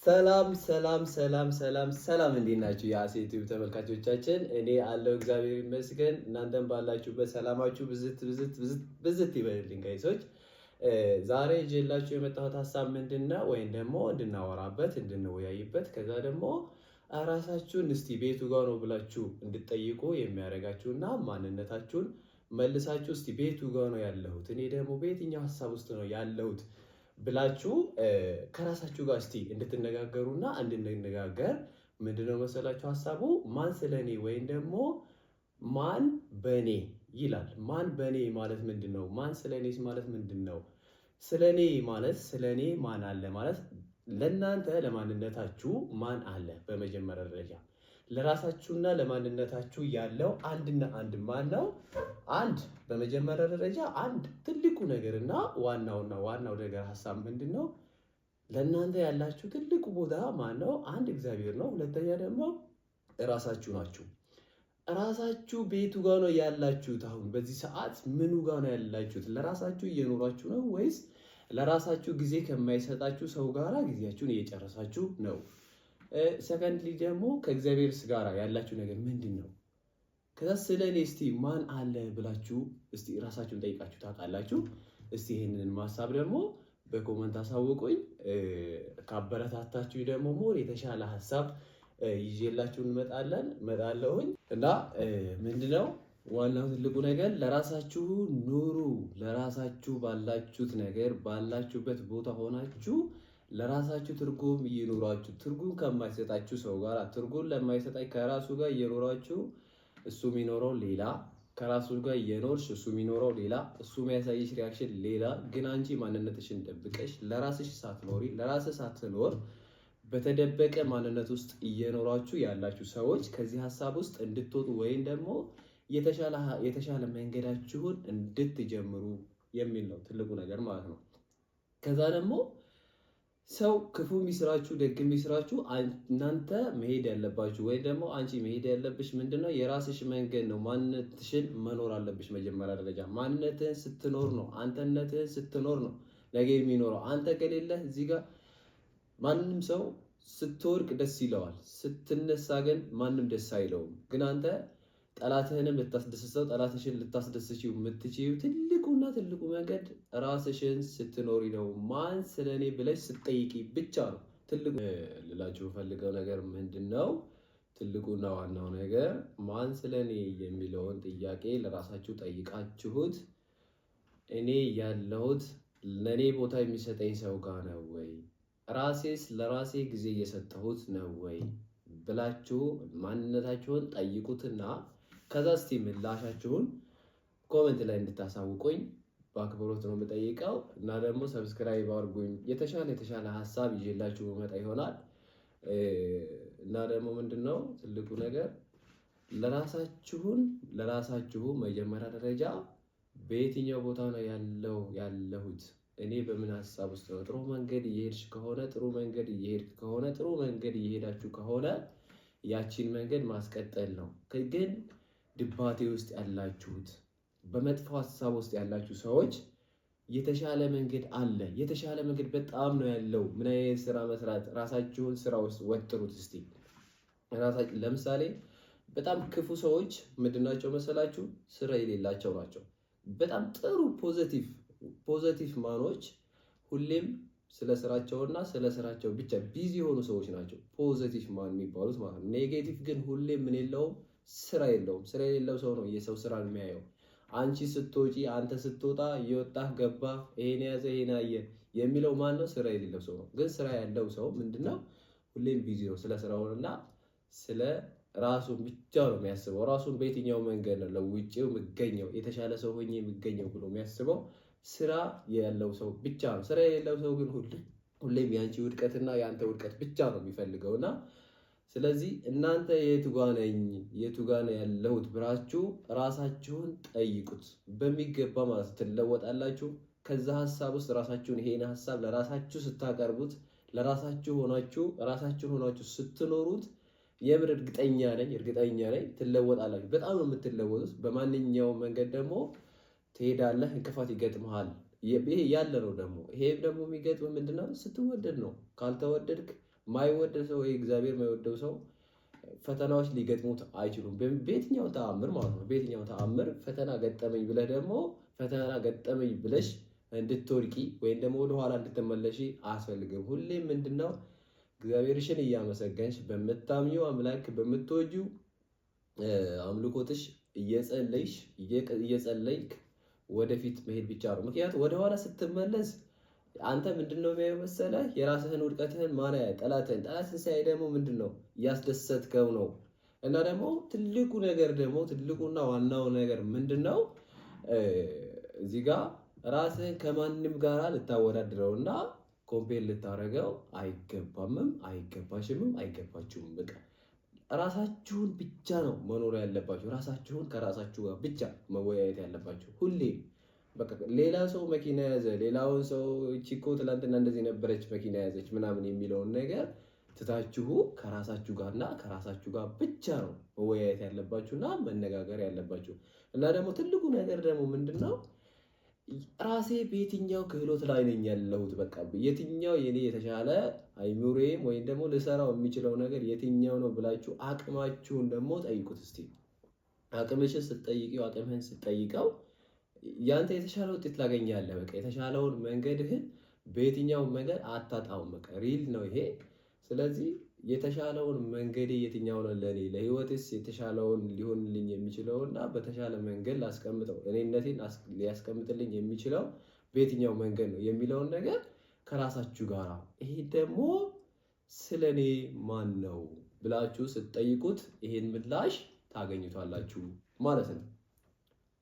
ሰላም ሰላም ሰላም ሰላም ሰላም፣ እንዴት ናችሁ? የአሴ ዩቲዩብ ተመልካቾቻችን፣ እኔ አለሁ እግዚአብሔር ይመስገን። እናንተም ባላችሁበት ሰላማችሁ ብዝት ብዝት ብዝት ብዝት ይበልልኝ። Guys ኦች፣ ዛሬ ይዤላችሁ የመጣሁት ሀሳብ ምንድን ነው? ወይም ደግሞ እንድናወራበት፣ እንድንወያይበት፣ ከዛ ደግሞ ራሳችሁን እስቲ ቤቱ ጋር ነው ብላችሁ እንድትጠይቁ የሚያደርጋችሁና ማንነታችሁን መልሳችሁ እስቲ ቤቱ ጋር ነው ያለሁት፣ እኔ ደግሞ በየትኛው ሀሳብ ውስጥ ነው ያለሁት ብላችሁ ከራሳችሁ ጋር እስቲ እንድትነጋገሩና እንድንነጋገር። ምንድነው መሰላችሁ ሀሳቡ? ማን ስለ እኔ ወይም ደግሞ ማን በእኔ ይላል። ማን በእኔ ማለት ምንድን ነው? ማን ስለ እኔስ ማለት ምንድን ነው? ስለ እኔ ማለት ስለ እኔ ማን አለ ማለት ለእናንተ ለማንነታችሁ ማን አለ? በመጀመሪያ ደረጃ ለራሳችሁና ለማንነታችሁ ያለው አንድና አንድ ማን ነው? አንድ በመጀመሪያ ደረጃ አንድ ትልቁ ነገርና ዋናውና ዋናው ነገር ሀሳብ ምንድን ነው? ለእናንተ ያላችሁ ትልቁ ቦታ ማን ነው? አንድ እግዚአብሔር ነው። ሁለተኛ ደግሞ እራሳችሁ ናችሁ። እራሳችሁ ቤቱ ጋር ነው ያላችሁት። አሁን በዚህ ሰዓት ምኑ ጋር ነው ያላችሁት? ለራሳችሁ እየኖራችሁ ነው ወይስ ለራሳችሁ ጊዜ ከማይሰጣችሁ ሰው ጋራ ጊዜያችሁን እየጨረሳችሁ ነው? Secondly ደግሞ ከእግዚአብሔርስ ጋራ ያላችሁ ነገር ምንድን ነው? ከዛ ስለ እኔ እስቲ ማን አለ ብላችሁ እስቲ ራሳችሁን ጠይቃችሁ ታውቃላችሁ? እስቲ ይህንን ሀሳብ ደግሞ በ comment አሳውቁኝ። ካበረታታችሁ ደግሞ more የተሻለ ሀሳብ ይዤላችሁ እንመጣለን እመጣለሁኝ። እና ምንድነው ዋናው ትልቁ ነገር? ለራሳችሁ ኑሩ። ለራሳችሁ ባላችሁት ነገር ባላችሁበት ቦታ ሆናችሁ ለራሳችሁ ትርጉም እየኖራችሁ፣ ትርጉም ከማይሰጣችሁ ሰው ጋር፣ ትርጉም ለማይሰጣ ከራሱ ጋር እየኖራችሁ እሱ የሚኖረው ሌላ፣ ከራሱ ጋር እየኖርሽ እሱ የሚኖረው ሌላ፣ እሱ የሚያሳይሽ reaction ሌላ። ግን አንቺ ማንነትሽን ደብቀሽ ለራስሽ ሳትኖሪ፣ ለራስሽ ሳትኖር በተደበቀ ማንነት ውስጥ እየኖራችሁ ያላችሁ ሰዎች ከዚህ ሀሳብ ውስጥ እንድትወጡ ወይም ደግሞ የተሻለ መንገዳችሁን እንድትጀምሩ የሚል ነው ትልቁ ነገር ማለት ነው። ከዛ ደግሞ ሰው ክፉ የሚስራችሁ ደግ የሚስራችሁ እናንተ መሄድ ያለባችሁ ወይም ደግሞ አንቺ መሄድ ያለብሽ ምንድነው? የራስሽ መንገድ ነው። ማንነትሽን መኖር አለብሽ። መጀመሪያ ደረጃ ማንነትህን ስትኖር ነው፣ አንተነትህን ስትኖር ነው ነገ የሚኖረው። አንተ ከሌለህ እዚህ ጋር ማንም ሰው ስትወድቅ ደስ ይለዋል፣ ስትነሳ ግን ማንም ደስ አይለውም። ግን አንተ ጠላትህንም ልታስደስተው ጠላትሽን ልታስደስችው የምትችይው ትልቁና ትልቁ መንገድ ራስሽን ስትኖሪ ነው። ማን ስለ እኔ ብለሽ ስትጠይቂ ብቻ ነው። ትልቁ ልላችሁ የምፈልገው ነገር ምንድን ነው? ትልቁና ዋናው ነገር ማን ስለ እኔ የሚለውን ጥያቄ ለራሳችሁ ጠይቃችሁት እኔ ያለሁት ለእኔ ቦታ የሚሰጠኝ ሰው ጋር ነው ወይ፣ ራሴስ ለራሴ ጊዜ እየሰጠሁት ነው ወይ ብላችሁ ማንነታችሁን ጠይቁትና ከዛ እስቲ ምላሻችሁን comment ላይ እንድታሳውቁኝ በአክብሮት ነው የምጠይቀው። እና ደግሞ subscribe አድርጉኝ። የተሻለ የተሻለ ሀሳብ ይዤላችሁ መጣ ይሆናል። እና ደግሞ ምንድን ነው ትልቁ ነገር? ለራሳችሁን ለራሳችሁ መጀመሪያ ደረጃ በየትኛው ቦታ ነው ያለሁት፣ እኔ በምን ሀሳብ ውስጥ ነው? ጥሩ መንገድ እየሄድሽ ከሆነ፣ ጥሩ መንገድ እየሄድክ ከሆነ፣ ጥሩ መንገድ እየሄዳችሁ ከሆነ ያቺን መንገድ ማስቀጠል ነው። ግን ድባቴ ውስጥ ያላችሁት፣ በመጥፎ ሀሳብ ውስጥ ያላችሁ ሰዎች የተሻለ መንገድ አለ። የተሻለ መንገድ በጣም ነው ያለው። ምን አይነት ስራ መስራት? ራሳችሁን ስራ ውስጥ ወጥሩት እስቲ። ለምሳሌ በጣም ክፉ ሰዎች ምንድናቸው መሰላችሁ? ስራ የሌላቸው ናቸው። በጣም ጥሩ positive man ኦች ሁሌም ስለ ስራቸውና ስለ ስራቸው ብቻ busy የሆኑ ሰዎች ናቸው positive man የሚባሉት ማለት ነው። Negative ግን ሁሌም ምን የለውም? ስራ የለውም። ስራ የሌለው ሰው ነው የሰው ስራ የሚያየው። አንቺ ስትወጪ፣ አንተ ስትወጣ፣ እየወጣህ ገባ፣ ይሄን ያዘ፣ ይሄን አየ የሚለው ማን ነው? ስራ የሌለው ሰው ነው። ግን ስራ ያለው ሰው ምንድነው? ሁሌም busy ነው። ስለ ስራውና ስለ ራሱን ብቻ ነው የሚያስበው። ራሱን በየትኛው መንገድ ነው ለውጬው የምገኘው፣ የተሻለ ሰው ሆኜ የምገኘው ብሎ የሚያስበው ስራ ያለው ሰው ብቻ ነው። ስራ የሌለው ሰው ግን ሁሌም የአንቺ ውድቀትና የአንተ ውድቀት ብቻ ነው የሚፈልገው። እና ስለዚህ እናንተ የቱ ጋ ነኝ፣ የቱ ጋ ነው ያለሁት ብላችሁ ራሳችሁን ጠይቁት በሚገባ ማለት ትለወጣላችሁ። ከዛ ሀሳብ ውስጥ ራሳችሁን ይሄን ሀሳብ ለራሳችሁ ስታቀርቡት፣ ለራሳችሁ ሆናችሁ ራሳችሁን ሆናችሁ ስትኖሩት የምር እርግጠኛ ነኝ፣ እርግጠኛ ነኝ ትለወጣላችሁ። በጣም ነው የምትለወጡት። በማንኛውም መንገድ ደግሞ ትሄዳለህ፣ እንቅፋት ይገጥመሃል። ይሄ ያለ ነው ደግሞ። ይሄ ደግሞ የሚገጥምህ ምንድነው? ስትወደድ ነው። ካልተወደድክ ማይወደድ ሰው ወይ እግዚአብሔር የማይወደው ሰው ፈተናዎች ሊገጥሙት አይችሉም። በየትኛው ተአምር ማለት ነው። በየትኛው ተአምር ፈተና ገጠመኝ ብለህ ደግሞ ፈተና ገጠመኝ ብለሽ እንድትወድቂ ወይም ደግሞ ወደኋላ እንድትመለሺ አያስፈልግም። ሁሌም ምንድነው እግዚአብሔርሽን እያመሰገንሽ በምታምኚው አምላክ በምትወጂው አምልኮትሽ እየጸለይሽ እየጸለይክ ወደፊት መሄድ ብቻ ነው። ምክንያቱም ወደኋላ ስትመለስ አንተ ምንድነው የሚያየው መሰለህ? የራስህን ውድቀትህን ማን ያያል? ጠላትህን። ጠላትህን ሲያይ ደግሞ ምንድነው እያስደሰትከው ነው። እና ደግሞ ትልቁ ነገር ደግሞ ትልቁና ዋናው ነገር ምንድነው እዚህ ጋር ራስህን ከማንም ጋር ልታወዳድረውና compare ልታደርገው አይገባምም፣ አይገባሽምም፣ አይገባችሁም። በቃ ራሳችሁን ብቻ ነው መኖር ያለባችሁ። ራሳችሁን ከራሳችሁ ጋር ብቻ መወያየት ያለባችሁ ሁሌም። በቃ ሌላ ሰው መኪና ያዘ፣ ሌላውን ሰው እቺ እኮ ትላንትና እንደዚህ ነበረች መኪና ያዘች ምናምን የሚለውን ነገር ትታችሁ ከራሳችሁ ጋርና ከራሳችሁ ጋር ብቻ ነው መወያየት ያለባችሁና መነጋገር ያለባችሁ። እና ደግሞ ትልቁ ነገር ደግሞ ምንድነው ራሴ በየትኛው ክህሎት ላይ ነኝ ያለሁት፣ በቃ የትኛው የኔ የተሻለ አይምሮዬም ወይም ደግሞ ልሰራው የሚችለው ነገር የትኛው ነው ብላችሁ አቅማችሁን ደግሞ ጠይቁት እስቲ። አቅምሽን ስትጠይቂው፣ አቅምህን ስትጠይቀው ያንተ የተሻለ ውጤት ላገኛለህ። በቃ የተሻለውን መንገድህን በየትኛው መንገድ አታጣውም። በቃ real ነው ይሄ። ስለዚህ የተሻለውን መንገዴ የትኛው ነው ለኔ ለህይወቴስ የተሻለውን ሊሆንልኝ የሚችለውና በተሻለ መንገድ ላስቀምጠው እኔነቴን ሊያስቀምጥልኝ የሚችለው በየትኛው መንገድ ነው የሚለውን ነገር ከራሳችሁ ጋር ይሄ ደግሞ ስለኔ ማን ነው ብላችሁ ስትጠይቁት ይሄን ምላሽ ታገኙታላችሁ ማለት ነው።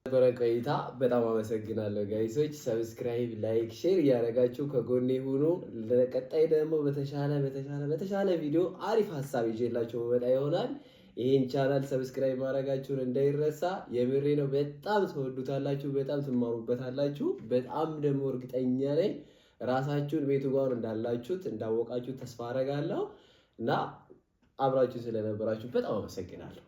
ነበረ ቆይታ በጣም አመሰግናለሁ guys ኦች። Subscribe፣ like፣ share እያደረጋችሁ ከጎኔ ሁኑ። ለቀጣይ ደግሞ በተሻለ በተሻለ በተሻለ ቪዲዮ አሪፍ ሀሳብ ይዤላችሁ መመጣ ይሆናል። ይህን channel subscribe ማድረጋችሁን እንዳይረሳ። የምሬ ነው። በጣም ትወዱታላችሁ፣ በጣም ትማሩበታላችሁ። በጣም ደግሞ እርግጠኛ ነኝ ራሳችሁን ቤቱ ጋር እንዳላችሁት እንዳወቃችሁ ተስፋ አደርጋለሁ እና አብራችሁ ስለነበራችሁ በጣም አመሰግናለሁ።